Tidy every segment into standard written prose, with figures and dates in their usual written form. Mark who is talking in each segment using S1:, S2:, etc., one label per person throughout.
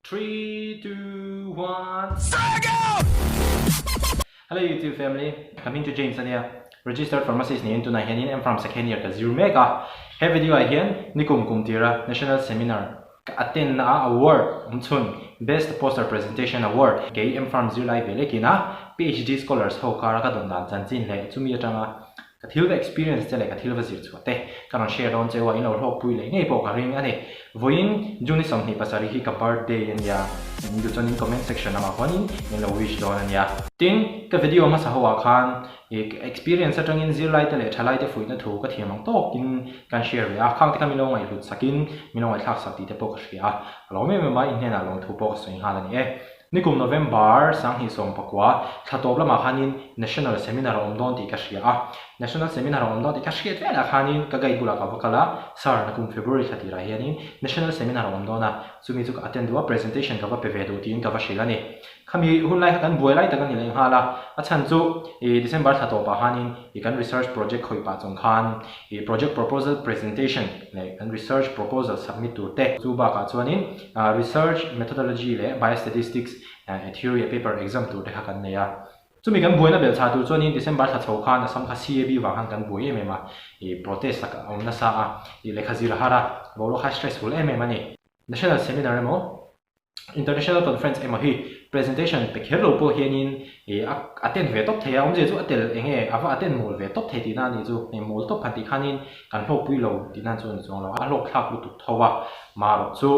S1: Three, two, one, Hello YouTube family, ka hming chu James ania, registered pharmacist niin tunah hianin M-Pharm second year ka zir mek a. He video ah hian nikum kum tira National Seminar ka attend na a award awm chhun Best Poster Presentation Award kei M-Pharm zirlai ve lekin a PhD scholars ho kara ka dawn dan chanchin leh chumi atanga Ka thil va experience te leh ka thil va zir chhuah te ka rawn share dawn cheu a, in lo hlawkpui leh ngei pawh ka ring a ni. Vawiin June ni 27 hi ka birthday a nia, in duh chuan in comment section lamah khuanin min lo wish dawn a nia. Tin, ka video hmasa ho ah khan i ka experience atangin zirlai te leh thalai te fuihna thu ka thiam ang tawkin kan share ve a, khang te kha min lo ngaihhlut sakin min lo ngaihthlak sak tih te pawh ka hria a, ka lawm em em a, in hnenah lawmthu pawh ka sawi nghal a ni e. Nikum November 2019 thla tawp lamah khanin National Seminar a awm dawn tih ka hria a. National Seminar a awm dawn tih ka hriat velah khanin ka guide bulah ka va kal a, Sir, nakum February thla tirah hianin National Seminar a awm dawn a, chumi chu ka attend duh a, presentation ka va pe ve duh tiin ka va hrilh a ni. Khami hun lai kha kan buai lai tak a ni leh nghal a, a chhan chu i December thla tawpah khanin i kan research project khawih pah chung khan i project proposal presentation leh kan research proposal submit tur te chu bakah chuanin Research methodology leh biostatistics theory a paper exam tur te kha kan nei a. Chumi kan buaina belh chhah tur chuanin December thla chho khan Assam kha CAB vang khan kan buai em em a, ih protest a awm nasa a, ih lehkha zir a har a, boruak kha stressful em em a ni. National seminar emaw International conference emaw hi presentation pe kher lo pawh hianin ih a attend ve tawp thei a, awmzia chu a tel eng nge a va attend mawl ve tawp thei tihna a nih chu, hei mawl tawp han tih khanin Kan hlawkpui lo tih nan chu a ni chuang lo, a hlawk thlak lutuk tho a, marawh chu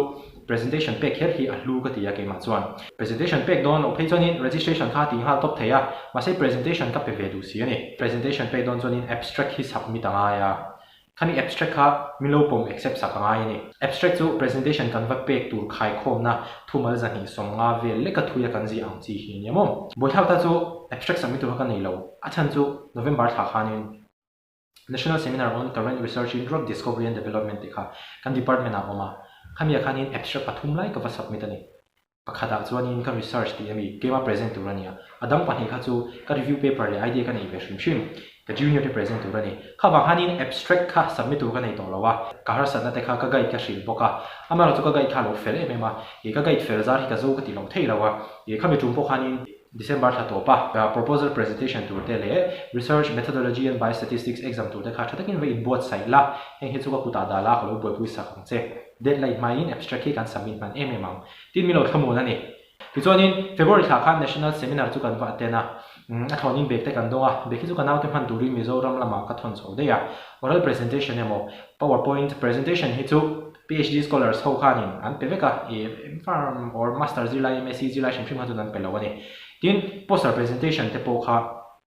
S1: presentation pek kher hi a hlu ka ti a keimah chuan. Presentation pek dawn loh phei chuanin registration kha a tih nghal tawp thei a, mahse presentation ka pe ve duh si a ni. Presentation pek dawn chuanin abstract hi submit a ngai a, khami abstract kha min lo pawm accept sak a ngai a ni. Abstract chu presentation kan va pek tur khaikhawmna thumal 250 vel leka thuia kan ziah ang chi hi a nia maw. Buaithlak ta chu abstract submit tur kha ka nei lo, a chhan chu November thla khanin National Seminar on Current Research in Drug Discovery and Development tih kha kan department ah a awm a, khami ah khanin abstract pathum lai ka va submit a ni. Pakhat ah chuanin ka research tih ami keima present tur a ni a, a dang pahnih kha chu ka review paper leh idea ka neih ve hrim hrim, ka junior te present tur a ni. Kha vang khanin abstract kha submit tur ka nei tawh lo a, ka harsatna te kha ka guide ka hrilh bawk a, amaherawhchu ka guide kha a lo fel em em a, ih ka guide fel zar hi ka zo ka ti lo thei lo a, ih khami tum pawh khanin December thla tawp a, proposal presentation tur te leh research methodology and biostatistics exam tur te kha tha takin va inbuatsaih la, heng hi chu ka kutah dah la ka lo buaipui sak ang che. Deadline hmaiin abstract hi kan submit hman em em ang. Tin min lo thlamuan a ni. Tichuanin February thla khan National Seminar chu kan va attend a, a thlawnin bag te kan dawng a, bag hi chu ka naute hman turin Mizoram lamah ka thawn chho daih a. Oral presentation emaw PowerPoint presentation hi chu PhD scholars ho khanin an pe vek a, ih M-Pharm or Master zirlai, MSc zirlai hrim hrim kha chuan an pe lo a ni. Tin, poster presentation te pawh kha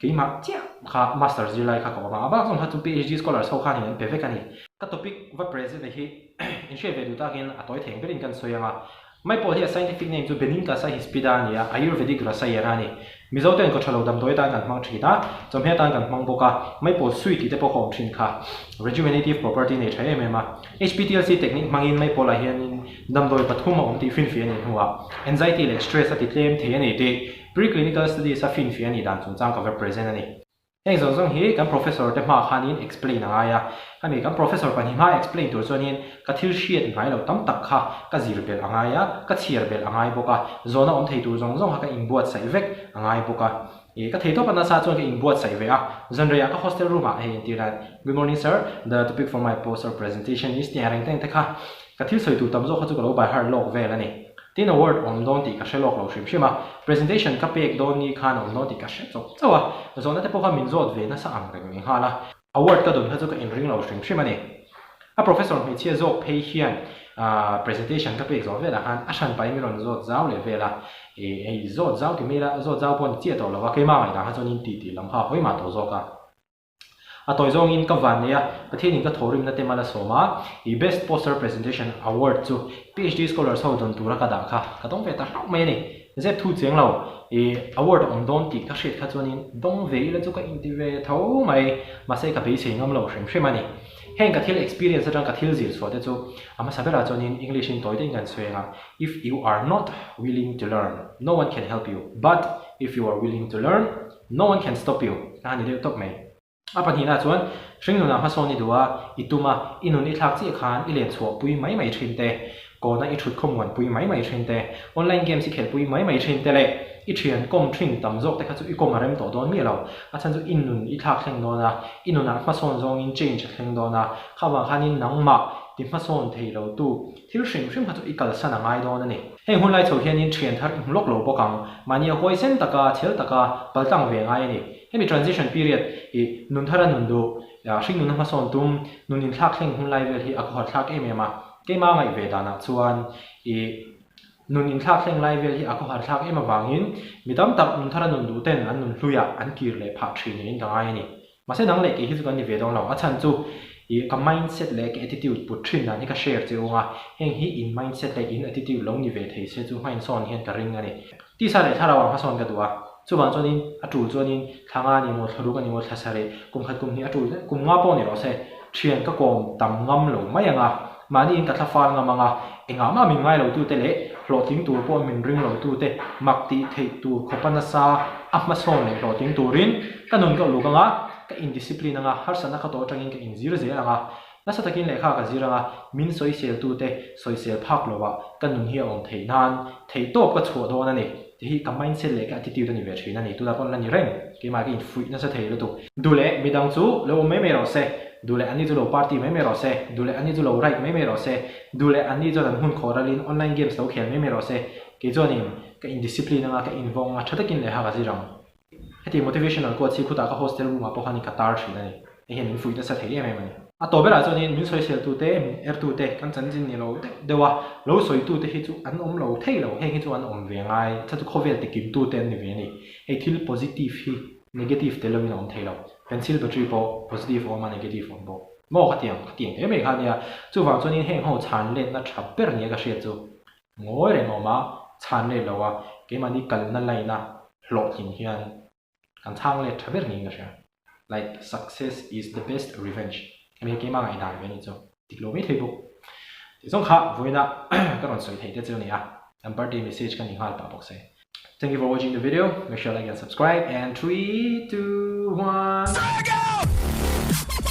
S1: keimah chiah kha Master zirlai kha ka awm a, a bak zawng kha chu PhD scholars ho khanin an pe vek a ni. Ka topic va present hi inhriat ve duh takin a tawi theng berin kan sawi ang a, Maipawl hi a scientific name chu Benincasa hispida a ni a, Ayurvedic Rasayana a ni. Mizo ten kawthalo damdawi atan kan hmang thin a, chawhmeh atan kan hmang bawk a, maipawl sui tih te pawh ka awm thin kha. Rejuvenative property nei tha em em a. HPTLC technique hmangin maipawlah hianin damdawi pathum a awm tih finfiah a nih hnuah anxiety leh stress a ti tlem thei a ni tih preclinical studies a finfiah a nih dan chungchang ka va present a ni. Heng zawng zawng hi kan professor te hmaah khanin explain a ngai a, khami kan professor pahnih hmaa explain tur chuanin ka thil hriat ngai lo tam tak kha ka zir belh a ngai a, ka chhiar belh a ngai bawk a, zawhna awm thei tur zawng zawng kha ka inbuatsaih vek a ngai bawk a. Ih ka thei tawp a nasa chuan ka inbuatsaih ve a, zanreiah ka hostel room ah hei entir hian Good morning sir, the topic for my poster presentation is tih ang reng teng te kha ka thil sawi tur tam zawk kha chu ka lo by heart lawk vel a ni. Tin award awm dawn tih ka hre lawk lo hrim hrim a, presentation ka pek dawn ni khan awm dawn tih ka hre chawp chauh a, zawhna te pawh kha min zawt ve nasa ang reng nghal a. Award ka dawn kha chu ka inring lo hrim hrim a ni. A professor hmeichhia zawk phei hian presentation ka pek zawh velah khan a hran pahin min rawn zawt zau leh vel a, ih hei zawt zau ti mai ila zawt zau pawh a ni chiah tawh lo a, keimah ngaihdan kha chuan in tih tih lam kha a hawi mah tawh zawk a. A tawi zawngin ka van nei a, Pathianin ka thawhrimna te mal a sawm a, i Best Poster Presentation Award chu PhD Scholars ho dawn tura ka dah kha ka dawng ve ta hlauh mai a ni. Zep thu chiang lo, i award a awm dawn tih ka hriat kha chuanin dawng ve ila chu ka inti ve tho mai, mahse ka beisei ngam lo hrim hrim a ni. Heng ka thil experience atang ka thil zir chhuah te chu a hmasa berah chuanin English in tawi deuhin kan sawi ang a, If you are not willing to learn, no one can help you, but if you are willing to learn, No one can stop you, a ni deuh tawp mai. A pahnihna chuan, hringnunah hmasawn i duh a, i tum a, i nun i thlak chiah khan i len chhuah pui mai mai thin te. Kawna i thut khawmuan pui mai mai thin te, online games i khelh pui mai mai thin te leh i thian kawm thin tam zawk te kha chu i kawm a rem tawh dawn miah lo. A chhan chu i nun i thlak thleng dawn a, i nunah hmasawn zawngin change a thleng dawn a, kha vang khanin nangmah ti hmasawn thei lo tu thil hrim hrim kha chu i kalsan a ngai dawn a ni. Heng hun lai chho hianin thian thar i hmu lawk lo bawk ang, mahni a huaisen taka, chhel taka paltlang ve ngai a ni. Hemi transition period i nun thara nun duh, hringnuna hmasawn tum, nun inthlak thleng hun lai vel hi a khawhar thlak em em a. Keimah ngaih ve danah chuan i nun inthlak thleng lai vel hi a khawhar thlak em avangin mi tam tak nun thara nun duh ten an nun hluiah an kir leh phah thin niin ka ngai a ni. Mahse nang leh kei hi chu kan ni ve dawn lo. A chhan chu i ka mindset leh ka attitude put thin dan hi ka share che ung a, heng hi in mindset leh in attitude lo ni ve thei se chu hmainsawn hian ka ring a ni. Tisa leh thlarau ah hmasawn ka duh a, chuvang chuanin a tul chuanin thla nga ni maw, thla ruk a ni maw, thla sarih, kum khat kum hnih a tul kum nga pawh ni rawh se, thian ka kawm tam ngam lo mai ang a, mahniin ka thla fal ngam ang a, engah mah min ngai lo tute leh hlawhtling tur pawh min ring lo tute mak tih theih tur khawpa nasa a hmasawn leh hlawhtling turin ka nun ka uluk ang a, ka indiscipline ang a, harsatna ka tawh atangin ka inzir zel ang a, Nasa takin lehkha ka zir anga min sawiseltute sawisel phak lovah ka nun hi a awm theih nan theihtawp ka chhuah dawn a ni tih hi ka mindset leh ka attitude a ni ve thin a ni. Tunah pawh la ni reng, keimah ka infuih nasa thei lutuk. Duh leh midang chu lo awm mai mai rawh se, duh leh anni chu lo party mai mai rawh se, duh leh anni chu lo ride mai mai rawh se, duh leh anni chuan an hmun khawh ralin online games lo khel mai mai rawh se, kei chuanin ka indiscipline anga ka invawng anga tha takin lehkha ka zir ang. Heti motivational quotes hi khutah ka hostel room ah pawh khan ka tar thin a ni. Hei hian min fuih nasa thei em em a ni. A tawh berah chuanin min sawiseltute, min ertute, kan chanchin ni lo deuh deuh a, lo sawitute hi chu an awm lo thei lo. Heng hi chu an awm ve ngai, chhan chu khawvel tikimtute an ni ve a ni. Hei thil positive hi negative tel lovin a awm thei lo. Pencil battery pawh positive a awm a, negative a awm bawk. Maw khatiang, khatiang hle mai kha a nia. Chuvang chuanin heng ho chhan letna tha ber nia ka hriat chu. Ngawi reng awm a, chhan let lo a, keimahni kalna line a hlawhtling hian kan chhang let tha ber niin ka hria. Like success is the best revenge. Hemi hi keimah ngaihdan ve a nih chu. Dik lo mai thei bawk. Tih zawng kha vawiina ka rawn sawi theih te chu a ni a, an birthday message ka ni nghal pah bawk se. Thank you for watching the video, make sure like and subscribe and 3, 2, 1.